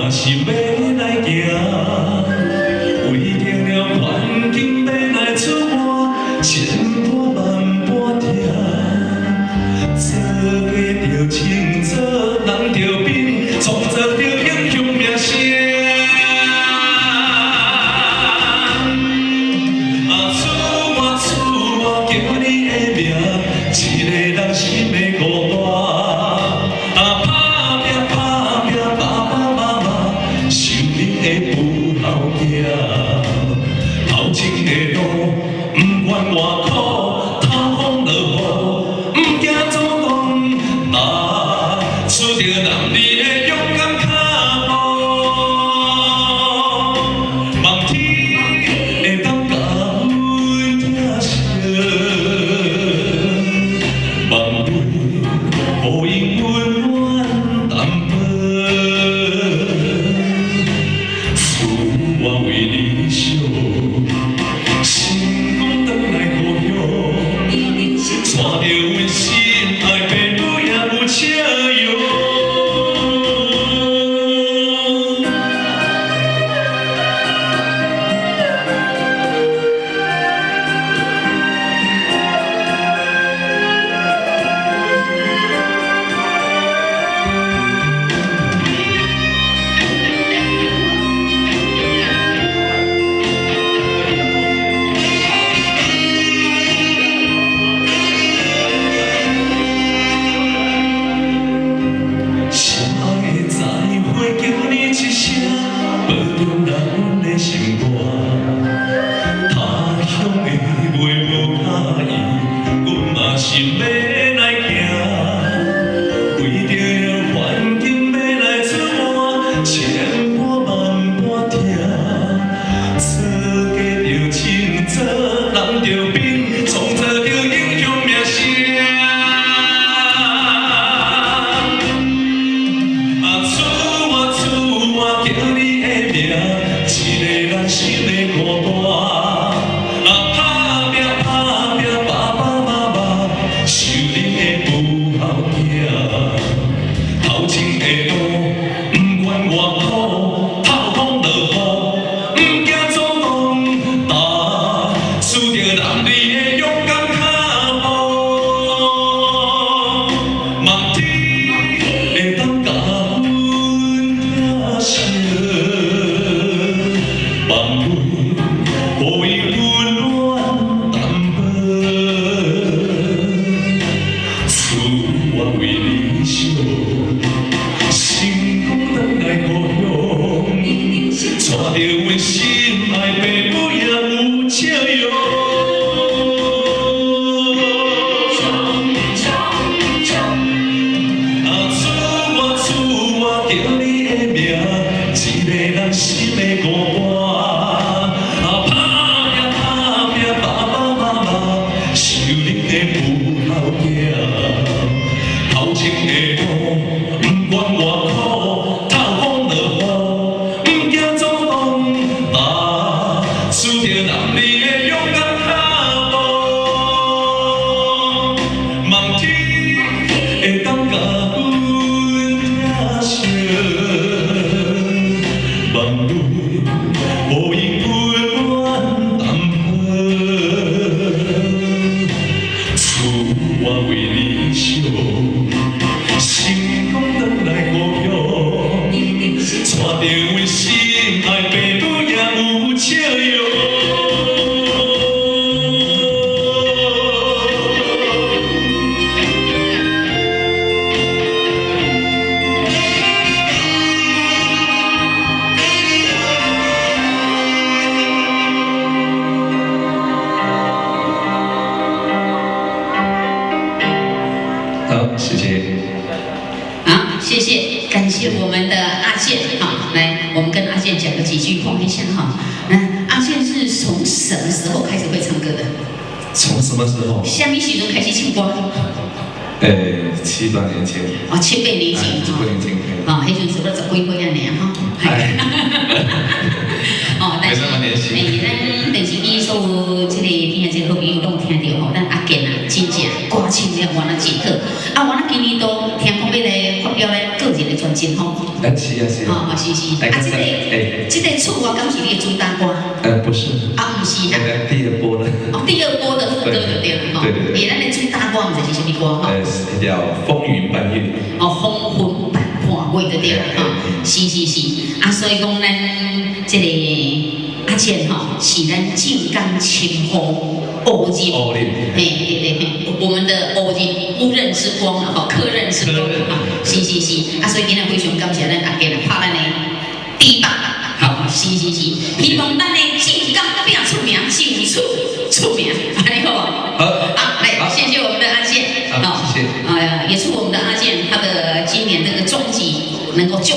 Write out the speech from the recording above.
嘛是欲來行，為著了環境欲來出汗，千般萬般疼。做家著清楚，人著變，創造著英雄名聲。啊，厝我厝我叫你的名，一个人心的孤單。啊，拍拼拍拼，爸爸媽媽，受恁的母孝疼。頭前的路，不管偌苦，透風落雨，毋驚阻擋。踏出著男兒的勇敢跤步，望天會當共阮疼惜，望阮予伊溫暖淡薄。厝我為你惜，成功轉來故鄉，帶著阮心愛爸母也有笑容。心愛的再會，叫你一聲，保重咱的心肝。他鄉的袂無佮意，阮嘛是欲來行。為著了環境欲來出汗，千般萬般疼。做家著清楚，人著變，創造著英雄名聲。啊，厝我厝我叫你的名，一個人心的孤單。啊，拍拼拍拼，爸爸媽媽，受恁的母孝疼。頭前的路，不管偌苦，透風落雨，毋驚阻擋。踏出著男兒的勇敢跤步，望天會當共阮疼惜，望阮予伊溫暖淡薄。厝我為你惜，成功轉來故鄉，帶著阮心愛爸母也有笑容。啊，厝我厝我叫你的名，一個人心的孤單。啊，拍拼拍拼，爸爸媽媽，受恁的母孝疼。頭前的路，不管偌苦，透風落雨，毋驚阻擋。踏出著男兒的勇敢跤步，望天會當共阮疼惜，望阮予伊溫暖淡薄。厝我為你惜，成功轉來故鄉，帶著阮心愛爸母也有笑容。好，謝謝。好，謝謝，感謝我們的阿健，好，來，我們跟阿健講個幾句話一下哈。那阿健是從什麼時候開始會唱歌的？從什麼時候？啥物時陣開始唱歌？七八年前。哦，七八年前。七八年前。哦，彼陣差不多十幾歲按呢吼。哦，但是，咱電視機所有這個邊仔這個好朋友攏有聽著吼，咱阿健啊，真正歌唱了原來真好。啊，原來今年都聽講欲來發表咱個人的專輯。真好。哎，是啊是啊。哦，是是。啊，這個這個厝我敢是你的主打歌？不是。啊，毋是哈。第二波的。哦，第二波的副歌就對了吼。對對對。欸，咱的主打歌毋知是啥物歌吼？叫《風雲伴月》。哦，風雲伴半月就對了吼。是是是。啊，所以講咱這個阿健吼，是咱晉江清風烏入，嘿，對對嘿，我們的烏入烏任之光啊，吼，客任之光啊，是是是，啊，所以今仔非常感謝咱阿健啊，拍咱的底板，好，是是是，希望咱。